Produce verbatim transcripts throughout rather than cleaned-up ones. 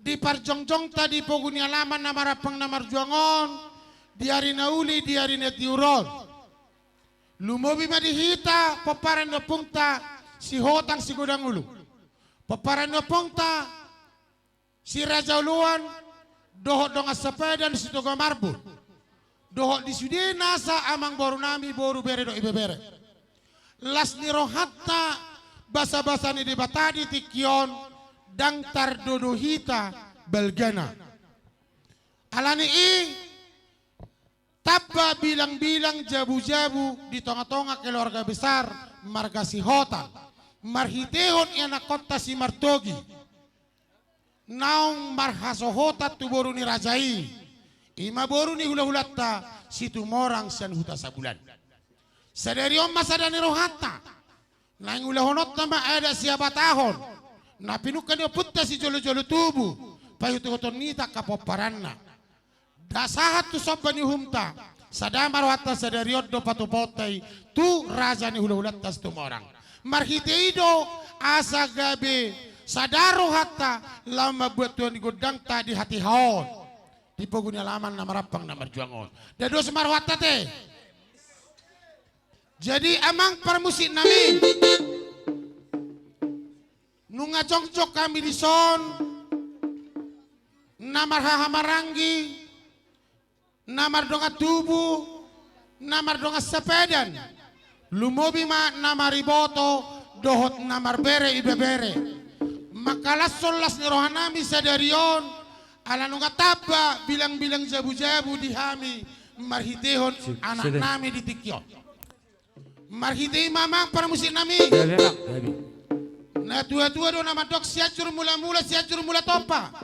di parjongjongta di pogu ni alaman na marampang na marjuang on, di ari na uli, di ari na tiur on. Lumobi ma di hita pomparan ni ompungta Sihotang Sigodang Ulu, pomparan ni ompungta Si Raja Oloan, dohot dongan sapadan Sitoga Marbun, dohot di sude nasa amangborunami boru, bere dohot ibebere. Las ni rohanta, basabasa ni Debata di tingki on, ndang tardodo hita balgana. Ala ni i, tamba bilangbilang jabujabu di tongatonga keluarga besar marga Sihotang, marhitehon ianakkonta si Martogi, naung marhasohotan tu boru ni raja i, i ma boru ni hulahulanta Situmorang sian Huta Sabulan. Sadari on ma sada ni rohanta, naeng ulahononta ma adat sihabatahon na pinungka ni ompunta sijolojolo tubu, paihuthon hita angka pomparanna. Ndang sahat tu somba ni uhumta, sada ma rohanta sadari on do patupaonta i tu raja ni hulahulanta Situmorang. Marhite i do asa gabe sada rohanta laho mambuat tua ni gondangta di hatiha on, di pogu ni alaman na marampang na marjuang on. Ndang dos ma rohanta ate. Jadi amang parmusiknami, nunga jongjong hami dison, na marhahamaranggi, na mardongan tubu, na mardongan sapadan, lumobi ma na mariboto dohot na marbere ibebere, mangkalashon las ni rohanami sadari on, ala nunga tamba bilangbilang jabujabu di hami marhitehon anaknami di tingki on. Marhite i ma amang parmusiknami. Gabe, amang, gabe. Natuatua do na mandok Sianjur Mulamula, Sianjur Mulatompa.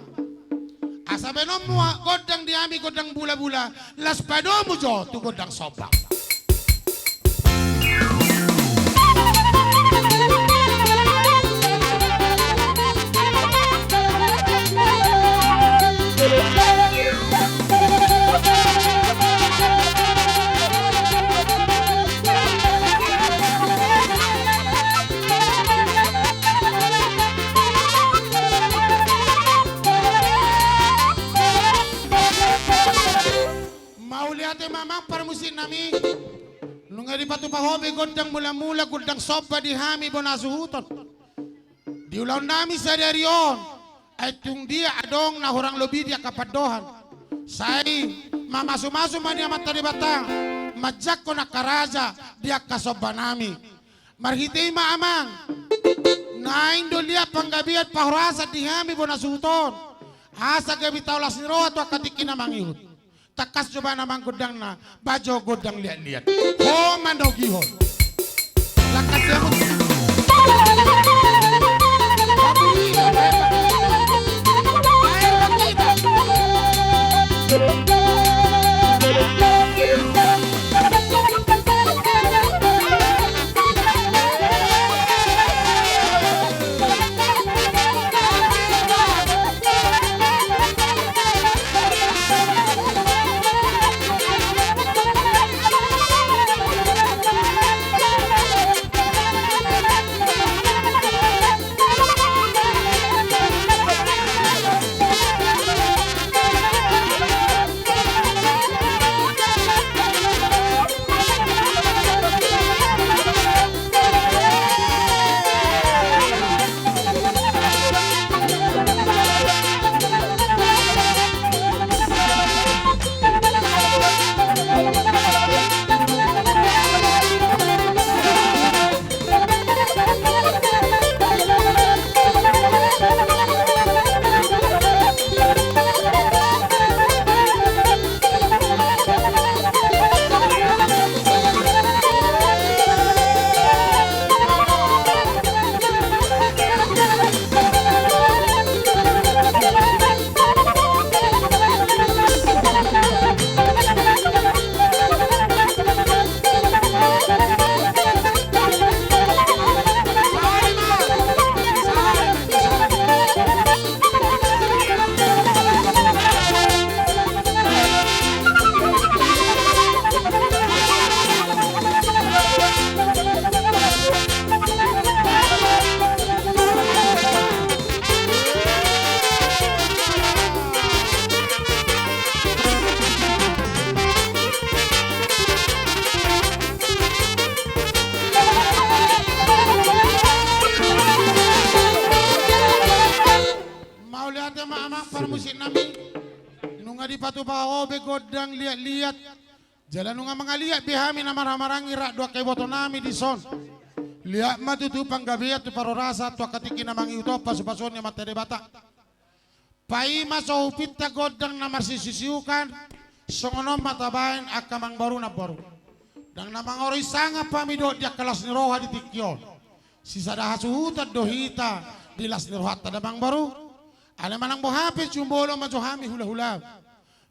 Asa baenonmu gondang di hami gondang bulabula, laos padomu jo tu gondang somba. Mauliate ma amang parmusiknami. Nunga dipatupa ho be gondang mulamula, gondang somba di hami bona suhuton di ulaonnami sadari on. Ai tung dia adong na hurang lobi di angka pandohan, sai mamasumasu ma Amanta Debata manjangkon angka raja di angka sombanami. Marhite i ma amang, naeng do liat panggabean pahorasan di hami bona suhuton, asa gabe tau las ni roha tu angka tingki na mangihut. Tangkas jo baen amang gondangna, baen jo gondang liatliat. Ho manogihon. Langkas i amang. paope gondang liat-liat. Jala nunga mangaliat be hami na marhahamaranggi rap dohot angka ibotonami dison. Liat ma tutu panggabean tu parhorasan tu angka tingki na mangihut on pasupasuon ni Amanta Debata. Paima so hupinta gondang na marsisiusiukan, songon on ma tabaen angka amangboru namboru. Ndang na mangoroi sangap hami dohot di angka las ni roha di tingki on. Sisada hasuhuton do hita di las ni rohanta da amangboru. Alai manang boha pe jumolo ma jo hami hulahula.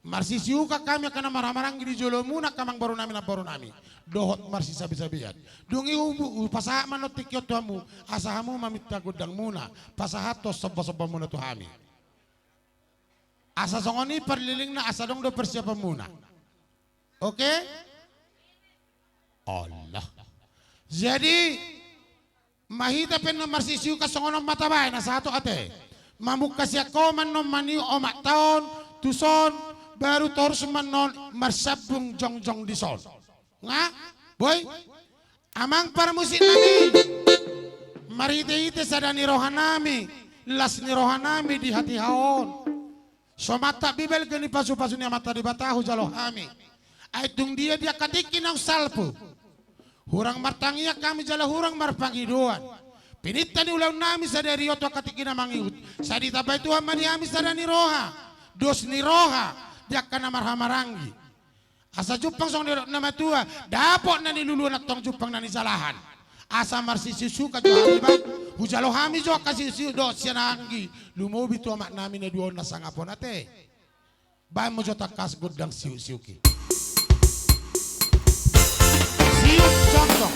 Marsisiukan hami angka na marhahamaranggi di jolomuna angka amangborunami namborunami. Dohot marsisabesabean. Dung i hu-, hupasahat ma annon tingki on tu hamu, asa hamu maminta gondangmuna, pasahathon sombasombamuna tu hami. Asa songon i parlilingna asa adong do persiapanmuna. Oke? Allah. Jadi, ma hita pe annon marsisiukan songon on ma tabaen, asa hatop ate. Mamungka sian ho ma annon maniop omakta on, tuson, baru torus ma annon marsambung jongjong dison. Nga? Boi? Amang parmusiknami. Marhitehite sada ni rohanami, las ni rohanami di hatiha on. So mantap be balga ni pasupasu ni Amanta Debata hujalo hami. Ai tung dia di angka tingki naung salpu. Hurang martangiang hami jala hurang marpangidoan. Pinangido ni ulaonnami sadari on tu angka tingki na mangihut. Sai ditambai Tuhan ma di hami sada ni roha. Dos ni roha. Di angka na marhahamaranggi. Asa jumpang songon nidok ni na matua, dapot na niluluan antong jumpang na nijalahan. Asa marsisiusiukan jo hami ba, hujalo hami jo angka siusiuk dohot sian anggi, lumobi tu omaknami na dua on na sangap on ate. Baen ma jo tangkas gondang siuksiuk i. Siuk jongjong.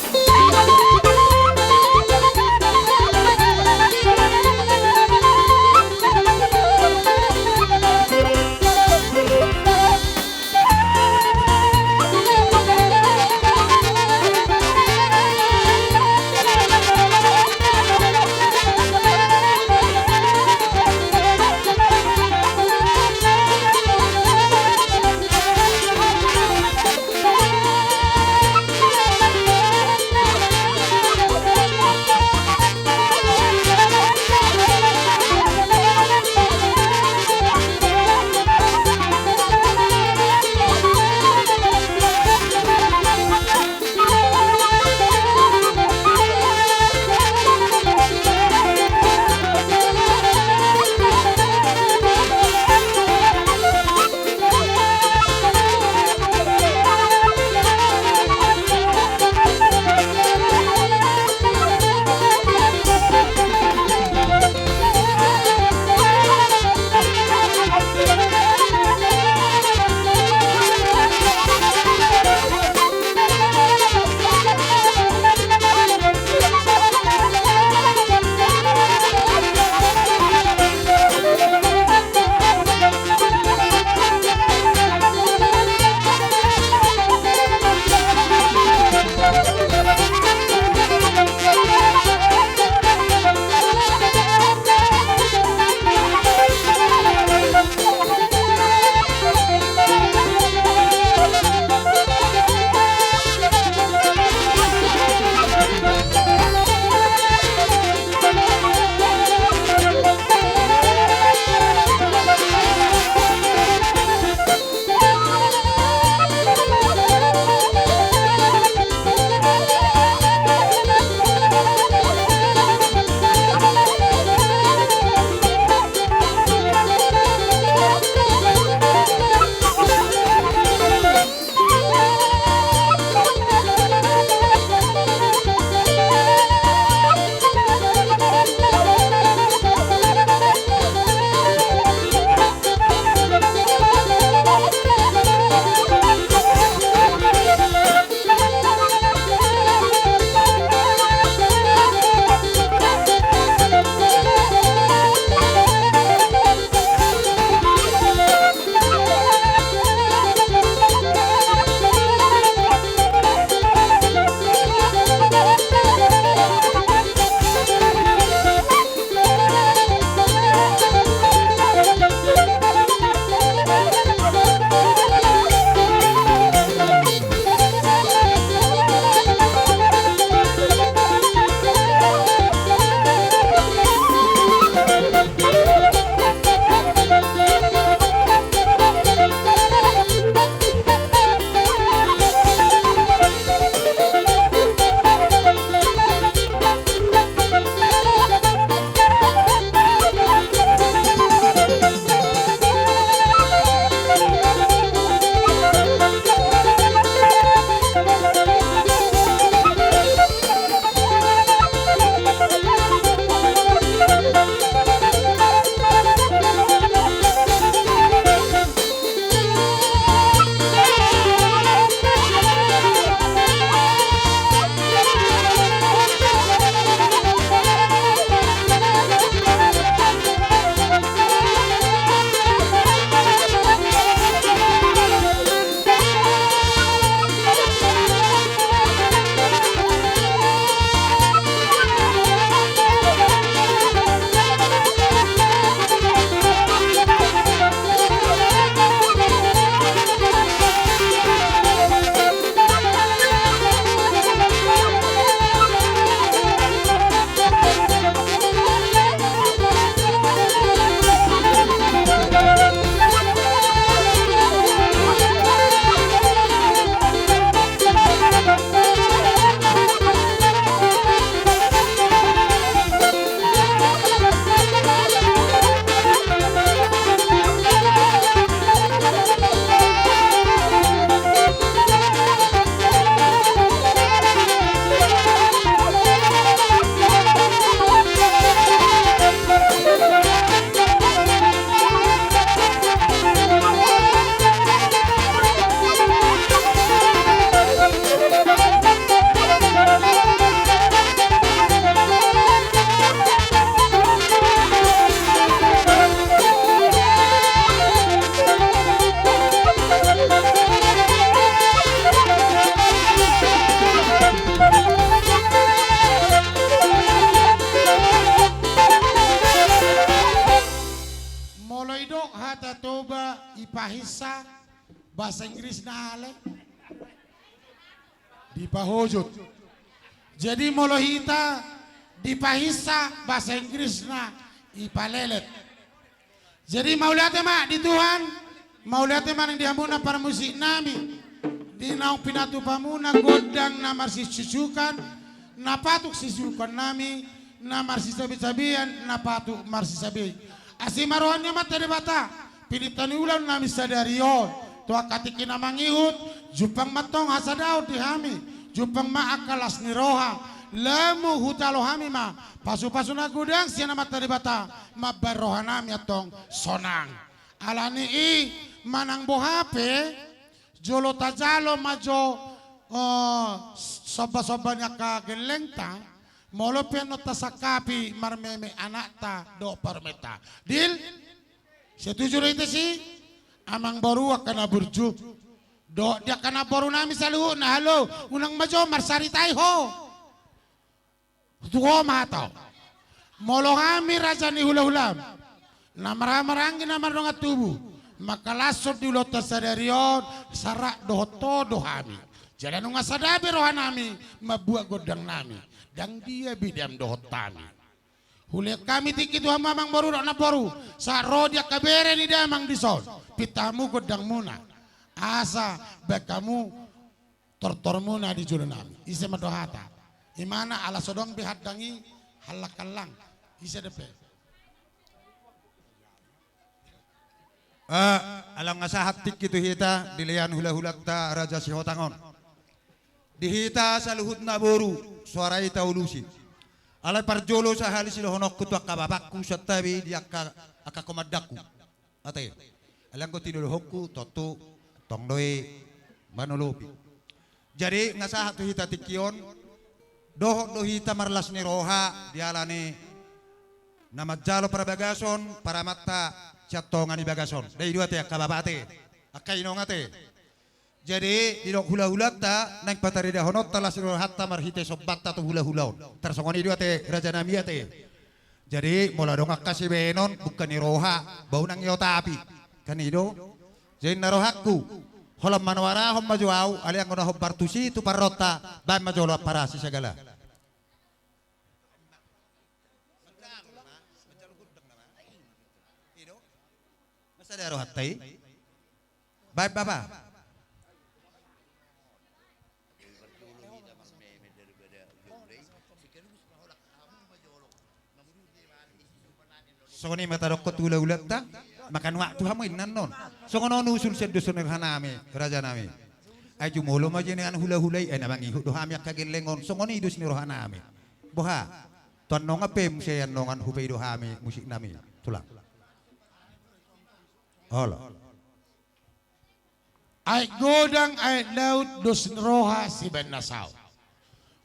Bahasa Inggrisna ale? Dipahojut. Jadi molo hita dipahinsa, bahasa Inggrisna ipalelet. Jadi mauliate ma di Tuhan, mauliate ma nang di hamuna parmusik nami, di naung pinatupamuna gondang na marsisusukan, na patut sisukan nami, na marsisabisabian, na patut marsisabei. Asi ma roha ni Amanta Debata, pinangido ni ulaon nami sadari on, tu angka tingki na mangihut, jumpang ma antong hasadaon di hami, jumpang ma angka las ni roha, lamu hujalo hami ma pasupasu na godang sian Amanta Debata, mambahen roha nami antong sonang. Alani i manang boha pe, jolo tajalo ma jo, eh, sombasomba ni angka gellengta, molo pe annon tasangkapi marmeme anakta dohot parumaenta. Deal? Setuju do hita si? Amangboru, angka na burju dohot di angka namboru nami saluhutna, halo, unang ma jo marsaritai ho. Tu ho ma hata on. Molo hami raja ni hulahulam, na marhahamaranggi na mardongan tubu, mangkalashon di ulaonta sadari on, sarat dohot ho do hami. Jala nunga sada be roha nami mambuat gondang nami, ndang dia be damang dohot hami. Hulehon hami tingki tu hamu amangboru dohot namboru, sahat ro di angka bere ni damang dison, pinta hamu gondangmuna, asa bahen hamu tortormuna di jolo nami. Ise mandok hata? Imana ala so adong be handang i, hallang-hallang. Ise dope? Eh, ala nunga sahat tingki tu hita, dilean hulahulanta Raja Sihotang on. Di hita saluhutna boru, soara i taulusi. Alai parjolo sahali sidohononku tu angka bapakku, santabi di angka, angka komandangku. Ate. Alai anggo tinodohonku, tontu, tong do i manolopi. Jadi, nunga sahat tu hita tingki on, dohot do hita marlas ni roha, di ala ni na manjalo parbagason, paramanta sian tonga ni bagas on. Dai do ate angka bapa ate, angka inong ate. Jadi, didok hulahulanta, naeng pataridahononta las ni rohanta marhite sombanta tu hulahula on. Tarsongon i do ate, raja nami ate. Jadi, molo adong angka sibahenon, buka ni roha, bau nang iotapi. Kan i do? Jadi, na rohangku, holan manoarahon ma jo au, alai anggo na hombar tusi tu parronta, baen ma jolo amparasi sagala. Masa da rohanta i? Baen bapa. Songon i ma tadokkon tu hulahulanta, makanuak tu hamu inna annon. Songon on usul sian dos ni roha nami, raja nami. Ai jumolo ma jo nian hulahula i, ai na mangihut do hami angka gelleng on, songon i dos ni roha nami. Boha, tu annon pe muse annon hupaido hami musik nami, tulang. Olo. Aek godang, aek laut, dos ni roha sibaen na saut.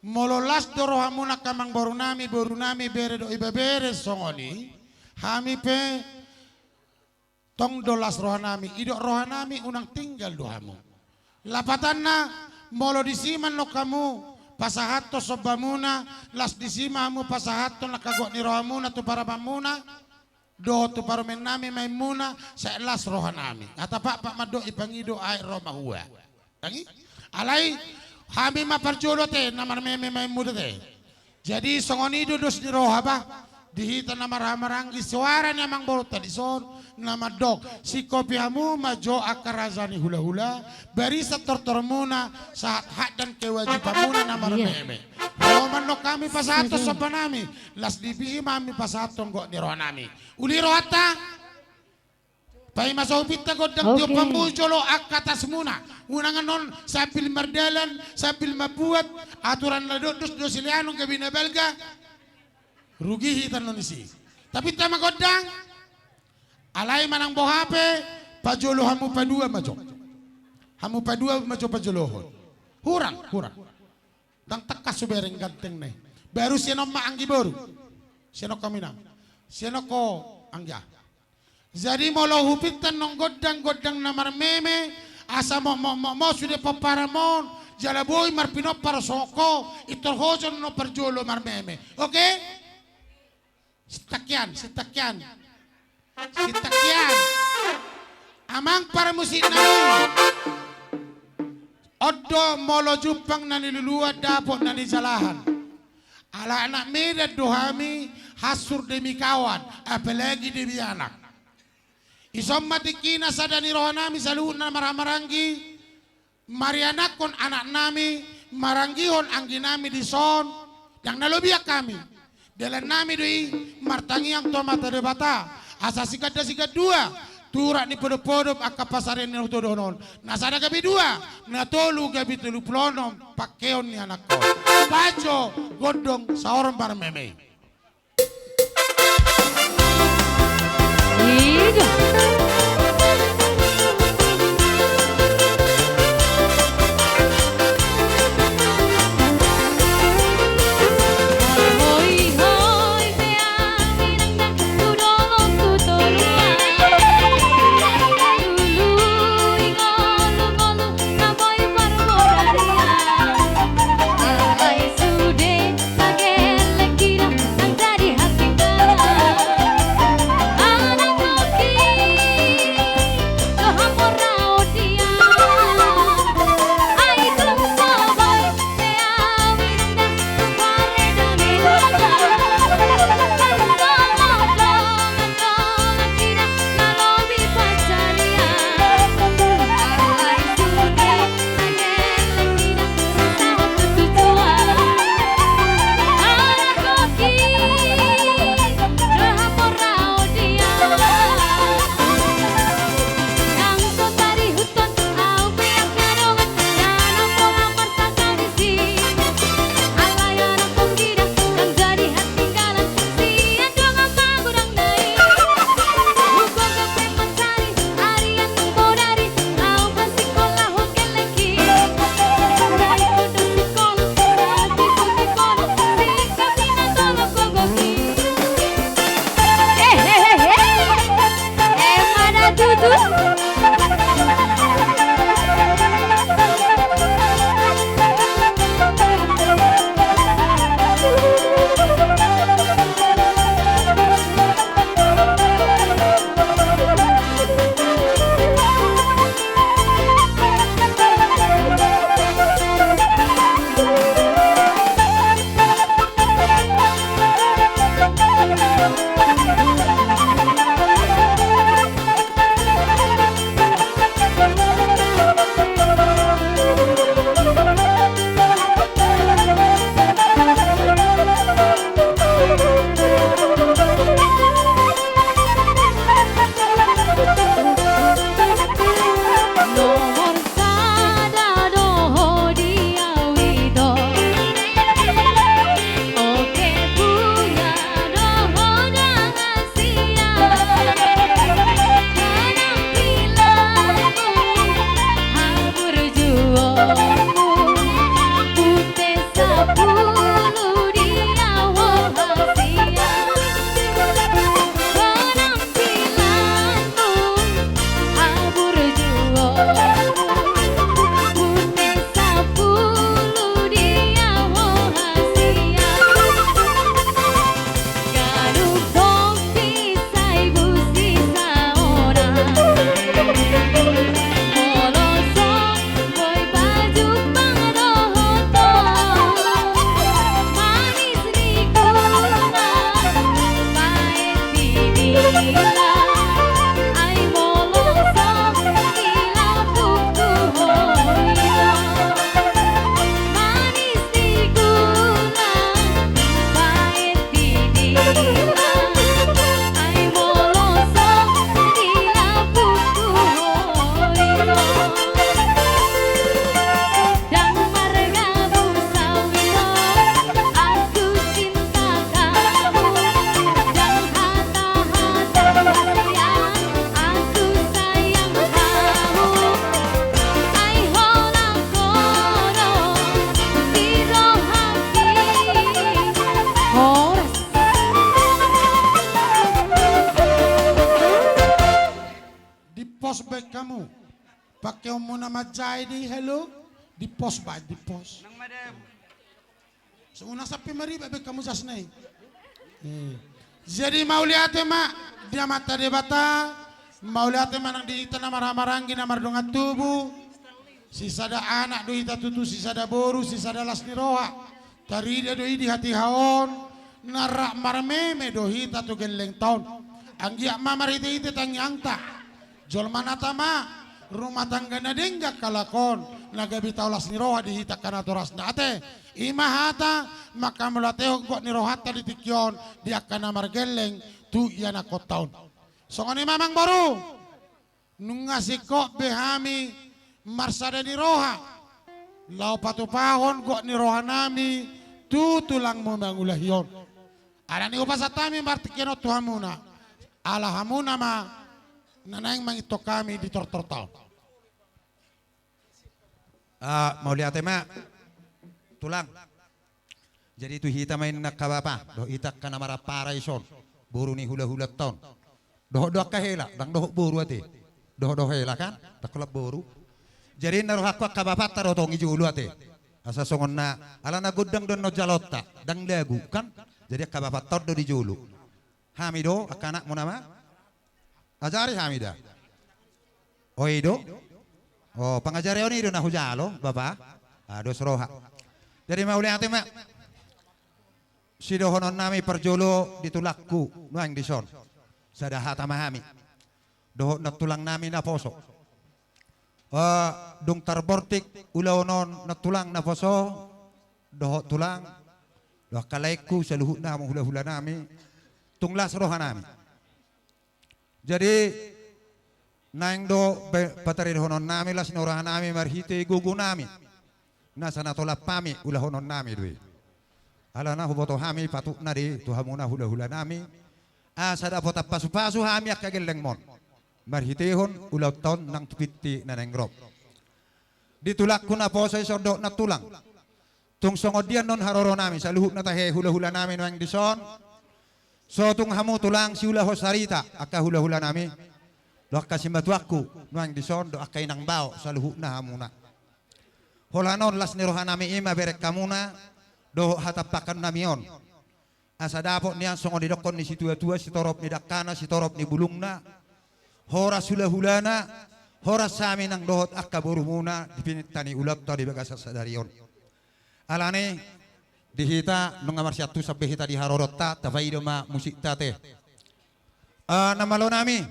Molo las do rohamuna angka amangboru nami, boru nami, bere dohot ibebere songon i, hami pe tong do las roha nami, didok roha nami unang tinggal do hamu. Lapatanna, molo disi ma annon hamu pasahathon sombamuna, las disi ma hamu pasahathon angka gok ni rohamuna tu paramanmuna, dohot tu parumaen nami maenmuna, sai las roha nami. Hata Pakpak mandok i, pangido aek ro mahua. Tangi? Alai hami ma parjolo ate, na marmeme maenmu do ate. Jadi songon i do dos ni roha bah, di hita na marhahamaranggi soara ni amangborunta dison, na mandok, singkopi hamu ma jo angka raja ni hulahula, barisan tortormuna, sahat hatdan kewajibanmuna na marmeme. Ro ma annon hami pasahathon somba nami, las disi ma hami pasahathon gok ni roha nami. Uli rohanta. Paima so hupinta gondang, tiop hamu jolo angka tasmuna. Unang annon sambil mardalan, sambil mambuat aturan na dok dos do sileanon gabe na balga. Rugi hita annon disi. Tapinta ma gondang. Alai manang boha pe, pajolo hamu padua ma jo. Hamu padua ma jo pajolohon. Hurang, hurang. Ndang tangkas hubereng gantengna i. Baru sian on ma anggi boru. Sian on hamu inang. Sian on ho anggi ah. Jadi molo hupinta annon gondang-gondang na marmeme, asa mokmok-mokmok sude pomparanmon, jala boi marpinompar songon ho, pintor ho jo annon parjolo marmeme. Oke? Sitangkian, sitangkian. Sitangkian. Amang parmusik nami, on do molo jumpang na niluluan dapot na nijalahan. Ala anak Medan do hami, hansur demi kawan, apalagi demi anak. Dison ma tingkina sada ni roha nami saluhutna marhahamaranggi, marianakhon anak nami, maranggihon anggi nami dison, ndang na lobian hami. Dalan nami do i martangiang tu Amanta Debata, asa siganda sigandua, turak ni podop-podop angka pansarian na hutadohon on. Na sada gabe dua, na tolu gabe tolu pulu onom, pangkeon ni anakhon. Bahen jo gondong saoran marmeme. Di pos baen hamu. Pangkeonmuna manjae di halo. Di pos baen, di pos. Unang sampe maribak baen hamu jasna i. Jadi mauliate ma di Amanta Debata, Mauliate ma nang di hita na marhahamaranggi na mardongan tubu. Sisada anak do hita tutu, sisada boru, sisada las ni roha. Tarida do i di hatiha on, na rap marmeme do hita tu gellengta on. Anggiat ma marhitehite tangiangta, jolma na tama, rumah tangga na denggan halak on, na gabe tau las ni roha di hita angka natorasna. Ate, i ma hata manghamauliatehon gok ni rohanta di tingki on di angka na margelleng tu ianakkonta on. Songon i ma amang boru, nunga singkop be hami marsada ni roha laho patupahon gok ni rohanami tu tulangmu mangulahi on. Alani i hupasahat hami martingkian on tu hamuna, ala hamuna ma na naeng mangintong hami di tortorta on. Ah, mauliate ma, tulang. Jadi tu hita ma inna angka bapa dohot hita angka na marampara dison, boru ni hulahulanta on. Dohot do angka hela, ndang dohot boru ate. Dohot do hela kan, ndang holan boru. Jadi inna rohangku angka bapanta do tong i jolo ate. Asa songon na, alana gondang do annon jaloonta, ndang lagu kan. Jadi angka bapanta on do di jolo. Hami do angka anakmuna ma. Ajari hami da. O i do. O, pangajarion i do na hujalo bapa. Ah, dos roha. Jadi mauliate ma. Sidohononnami parjolo di tulangku nuaeng dison. Sada hata ma hami dohot nantulangnami naposo. Ah, dung tarbortik ulaon on nantulang naposo dohot tulang dohot angka laengku saluhutna hamu hulahulanami, tung las rohanami. Jadi naeng do pe-, pataridahononnami las ni rohanami marhite gogonami. Nasa na tolap hami ulahononnami do i. Alana huboto hami patutna di tu hamuna hulahulanami, asa dapotan pasupasu hami angka gellengmon marhitehon ulaonta on nang tu pinti na naeng ro. Di tulangku naposo i songon dohot nantulang. Tung songon dia annon haroronami saluhutna tahe hulahulanami nuaeng dison. So tung hamu tulang siulahon sarita angka hulahulanami dohot angka simatuangku nuaeng dison dohot angka inang bao saluhutna hamuna. Holan on las ni rohanami i mabereng hamuna dohot hatampangannami on. Asa dapot nian songon didokkon ni situatua, sitorop ni dangkana sitorop ni bulungna. Horas hulahulana, horas hami nang dohot angka borumuna di pinta ni ulaonta di bagasan sadari on. Alani di hita nunga marsiantusan be hita di haroronta, tapaida ma musikta ate. Ah, na malonami.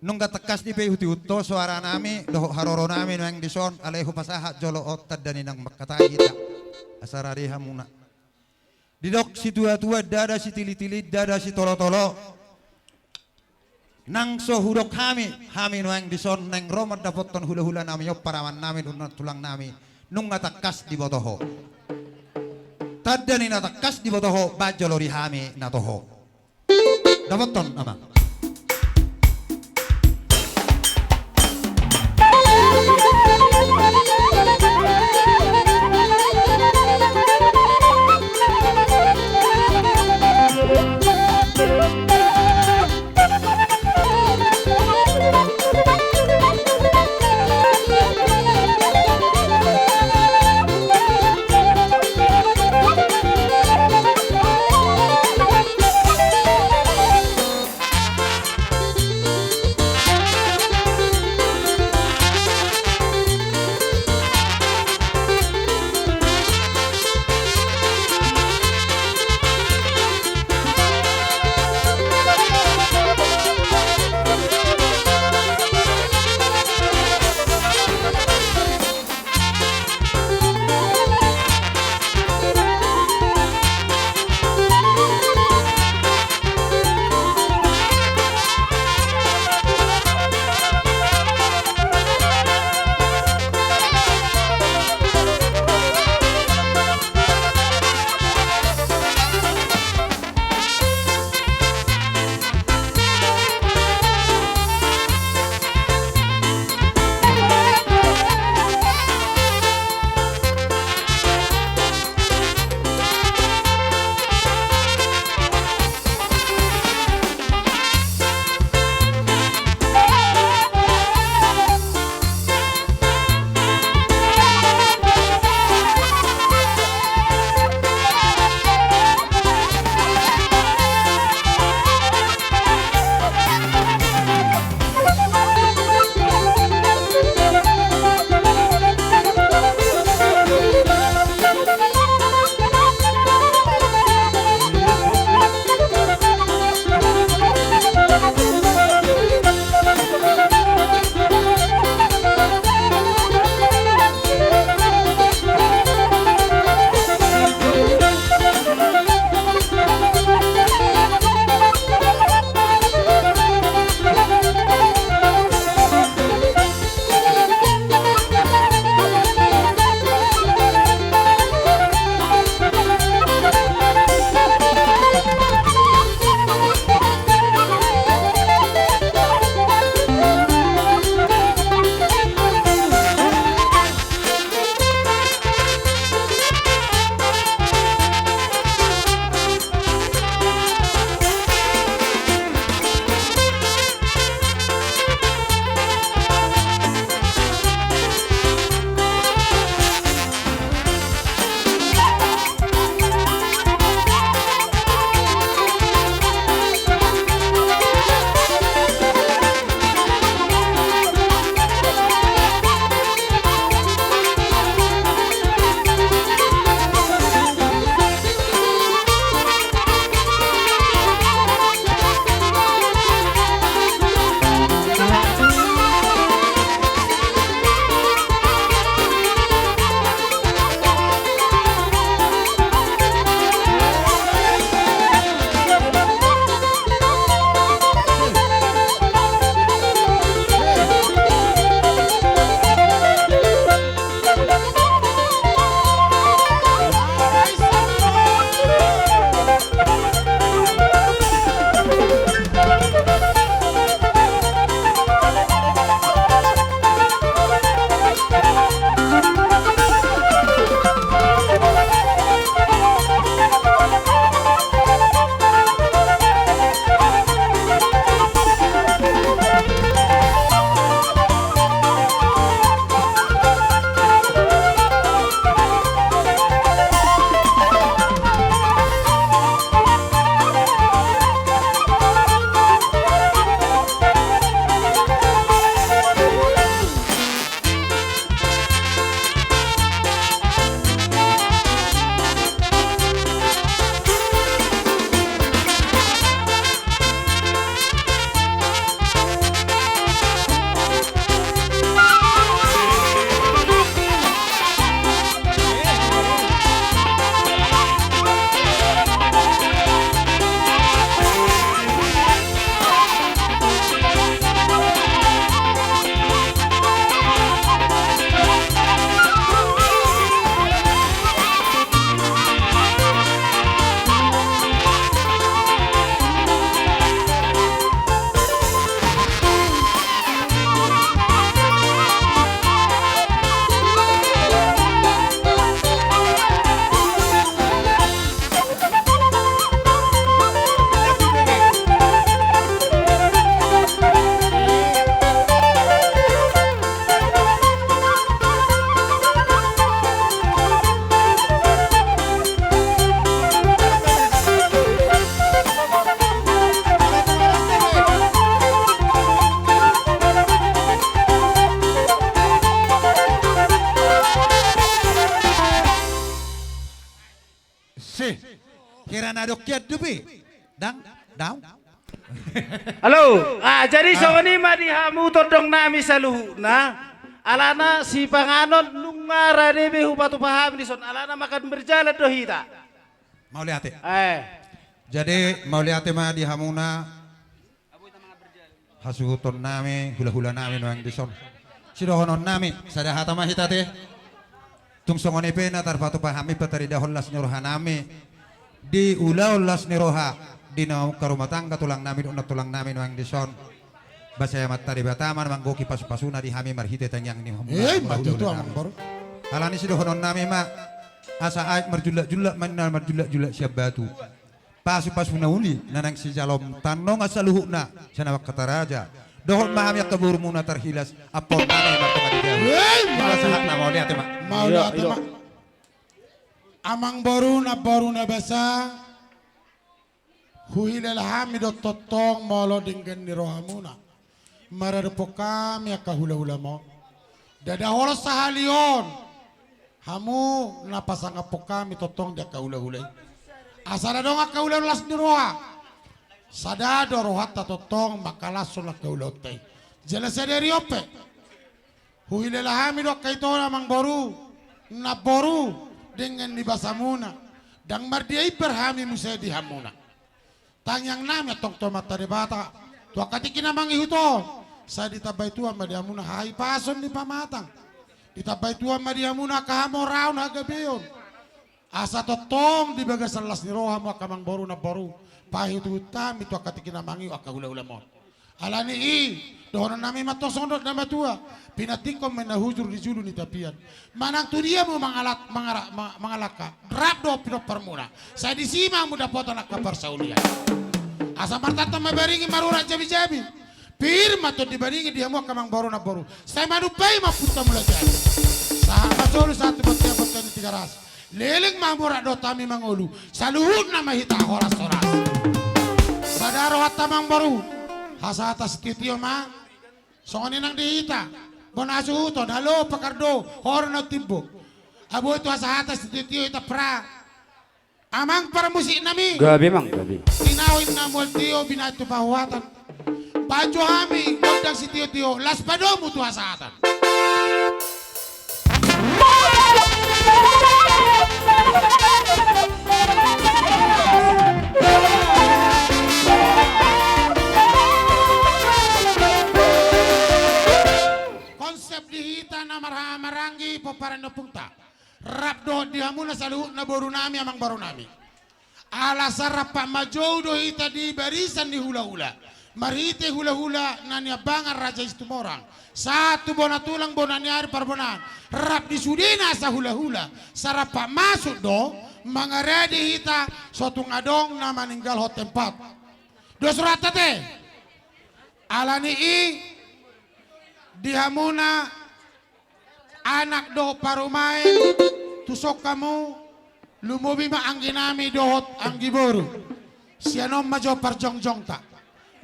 Nunga tangkas dipaihutihut ho soaranami dohot haroronami nuaeng dison, alai hupasahat jolo on tanda ni naung mangkatai hita. Asa rade hamuna. Didok situatua ndada sitilitili ndada sitolotolo. Nang so hudok hami, hami nuaeng dison naeng ro mandapothon hulahulanami on paramannami dohot nantulangnami, nunga tangkas diboto ho. Tanda ni na tangkas diboto ho baen jolo di hami na toho. Dapothon amang. Kira na dok kian dupi. Dang, dang. Halo. Ah, jadi songon i ma di hamu tondong nami saluhutna. Alana sipanganon nunga rade be hupatupa hami dison. Alana makan berjalan do hita. Mauliate. Eh. Jadi mauliate ma di hamuna. Hasuhuton nami, hulahula nami nuaeng dison. Sidohonon nami, sada hata ma hita te. Tung songon i pe na tarpatupa hami pataridahon las ni roha nami. Di ulaon las ni roha, di na mungka rumah tangga tulang nami, dohot nantulang nami nuaeng dison. Basa ia mata Debata ma na manggohi pasupasuna di hami marhite tangiang ni hamu. Eh, hulahula mati tu nami. Amang boru. Alani sidohonon nami ma, asa aek marjullak-jullak ma ninna marjullak-jullak sian batu. Pasupasu na uli na naeng sijaloon tano nunga saluhutna, sian Amanta Raja. Dohot ma hami angka borumuna tarhilas, ampon nami martonga di jabu. Hei, ala sahat na mauliate ma. Mauliate ma. Amang boru, namboru na basa, huhilala hami do tongtong molo denggan ni rohamuna. Maradophon hami angka hulahulam on. Ndada holan sahali on hamu na pasangaphon hami tongtong di angka hulahula i. Asa ndada adong angka ulaon las ni roha. Sada do rohanta tongtong mangkalashon angka ulaonta i. Jala sadari on pe huhilala hami do angka ito, amang boru, namboru, denggan ni basamuna. Ndang mardia imbar hami muse di hamuna. Tangiang nami antong tu Amanta Debata, tu angka tingki na mangihut on, sai ditambai Tuhan ma di hamuna hahipason ni pamatang. Ditambai Tuhan ma di hamuna angka hamoraon hagabeon. Asa tongtong di bagasan las ni roha hamu angka amang boru namboru, paihutihut hami tu angka tingki na mangihut angka hulahulam on. Alani i, dohonon nami ma antong songon dok ni na matua, pinantikhon ma inna hujur di julu ni tapian. Manang tu dia hamu mangalak-, mangara-, ma-, mangalangka, rap do pinomparmuna. Sai disi ma hamu dapotan angka parsaulian. Asa martantan ma baringin, marurat jabijabi. Pir ma antong di baringin di hamu angka amang boru namboru. Sai manumpai ma ompunta Mulajadi. Sahat ma solu sahat tu bontean, bontean ni Tigaras. Leleng ma hamu rap dohot hami mangolu. Saluhutna ma hita horashoras. Sada rohanta amang boru, hasahatan sitiotio ma. Songon i nang di hita bona hasuhuton, halo pakardo, hora na timbo. Abo tu hasahatan sitiotio hita pra. Amang parmusik nami. Gabe, amang, gabe. Tinaho inna mual tio binahen tu pahuatan. Pajo hami gondang sitiotio, laos padomu tu hasahatan. Konsep di hita na marhaha maranggi pomparan ni ompunta. Rap dohot di hamuna saluhutna boru nami, amang boru nami. Ala sai rap panjou do hita di barisan ni hulahula. Marhite hulahula na niambangan Raja i Situmorang. Sahat tu bona tulang bona ni ari parbonaan. Rap di sudena asa hulahula. Sai rap masuk do mangarade hita so tung adong na maninggalhon tempat. Dos rohanta te. Alani i di hamuna anak dohot parumaen, tuson hamu, lumobi ma anggi nami dohot anggi boru. Sian on ma jo parjongjongta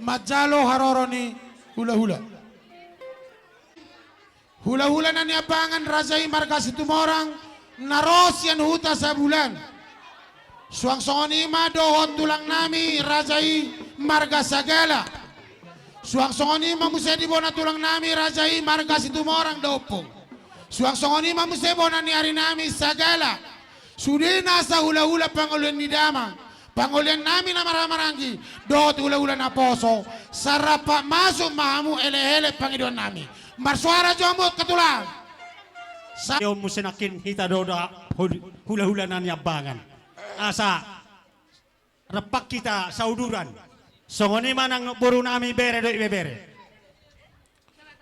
manjalo haroro ni hulahula. Hulahula na niambangan Raja i marga Situmorang na ro sian Huta Sabulan. Suang songon i ma dohot tulang nami Raja i marga Sagala. Suang songon i ma muse di bona tulang nami Raja i marga Situmorang da Ompung. Suang songon i ma muse bona ni ari nami Sagala. Sude nasa hulahula pangolian ni damang, pangolian nami na marhaha maranggi, dohot hulahula naposo, sai rap masuk ma hamu elekelek pangidoan nami. Marsuara jo hamu angka tulang. Sa- Ia muse nangkin hita do da hul-, hulahula na niambangan. Asa rap hita sauduran. Songon i ma nang boru nami bere dohot ibebere.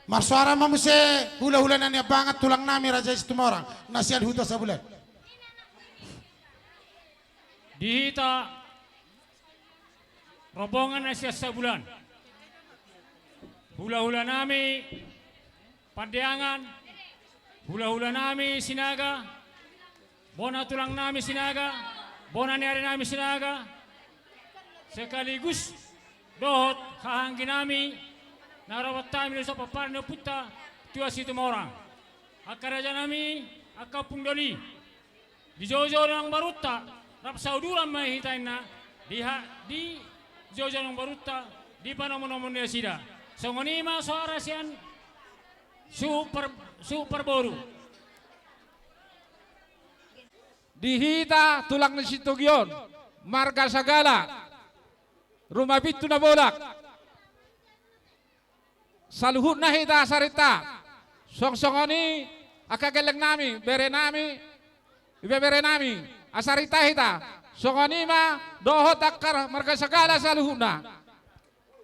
Marsuara ma muse hulahula na niambangan tulang nami Raja i Situmorang na sian Huta Sabulan. Di hita rombongan na sian Sabulan, hulahula nami Pandeangan, hulahula nami Sinaga, bona tulang nami Sinaga, bona ni ari nami Sinaga, sekaligus dohot haha anggi nami na ro hami di son pomparan ni ompunta Tua Situmorang. Angka raja nami, angka ompung doli. Dijou-jou do nang borunta, Rap saudulan ma hita inna di ha-, di joujou ni amangborunta, di panomunomuna nasida. Songon i ma soara sian suhut par-, suhut parboru. Di hita tulang ni Sitogion, marga Sagala, Rumapintu Nabolak. Saluhutna hita Asarinta, songon i angka gellengnami, berenami, ibeberenami, Asarinta hita, songon i ma dohot angka marga Sagala saluhutna.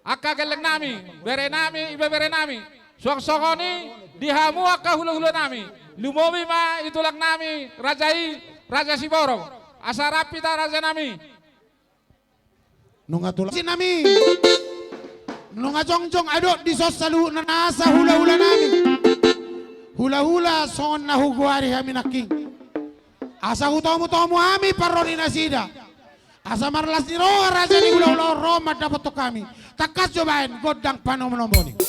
Angka gellengnami, berenami, ibeberenami, songon i di hamu angka hulahulanami, lumobi ma di tulangnami raja i, Raja Siborong, asa rap hita rajanami. Nunga tulang sinami. Nunga jongjong adong dison saluhutna nasa hulahulanami. Hulahula songon na hugoari hami nangkin. Asa hutomutomu hami parro ni nasida. Asa marlas ni roha raja ni hulahula on ro mandapothon hami. Tangkas jo baen gondang panomunomuni.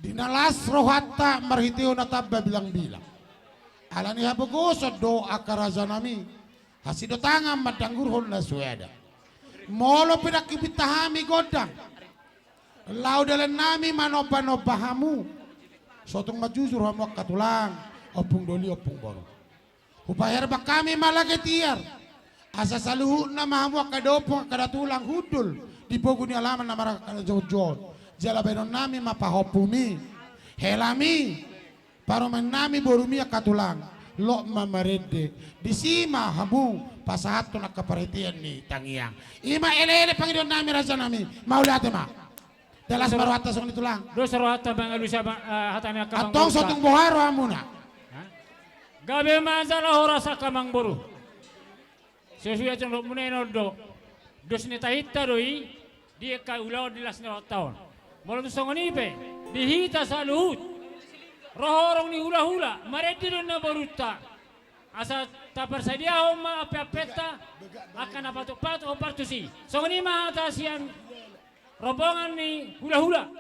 Di na las rohanta marhitehon na tamba bilangbilang. Ala ni hapogoson do angka rajanami, hasidotangan mandanggurhon na suada. Molo pe ndang hupinta hami gondang, laho dalannami manombanomba hamu, so tung manjujur hamu angka tulang, ompung doli, ompung boru. Hupaherbang hami ma lage tiar, Asa saluhutna ma hamu angka da ompung, angka da tulang hundul di pogu ni alaman na marangka na jongjong. Jala baenonnami ma pahompumi, helami, parumaennami, borumi, angka tulang. Lot ma marende, disi ma hamu pasahathon angka parhitean ni tangiang. I ma eleele pangidoannami, rajanami. Mauliate ma. Dalas ma rohanta songon i, tulang. Dos rohanta mangalusi, eh, hata ni angka amangboru. Antong so tung boha rohamuna? Hah? Gabe ma jala horas angka amangboru. Sesuai jolo muna i, on do dos ni tahinta do i di angka ulaon di las ni rohanta on. Molo tung songon i pe, di hita saluhut, ro horong ni hulahula, marende do ninna borunta, asa taparsadiahon ma ampeampenta angka na patupatup hombar tusi. Songon i ma hata sian rombongan ni hulahula.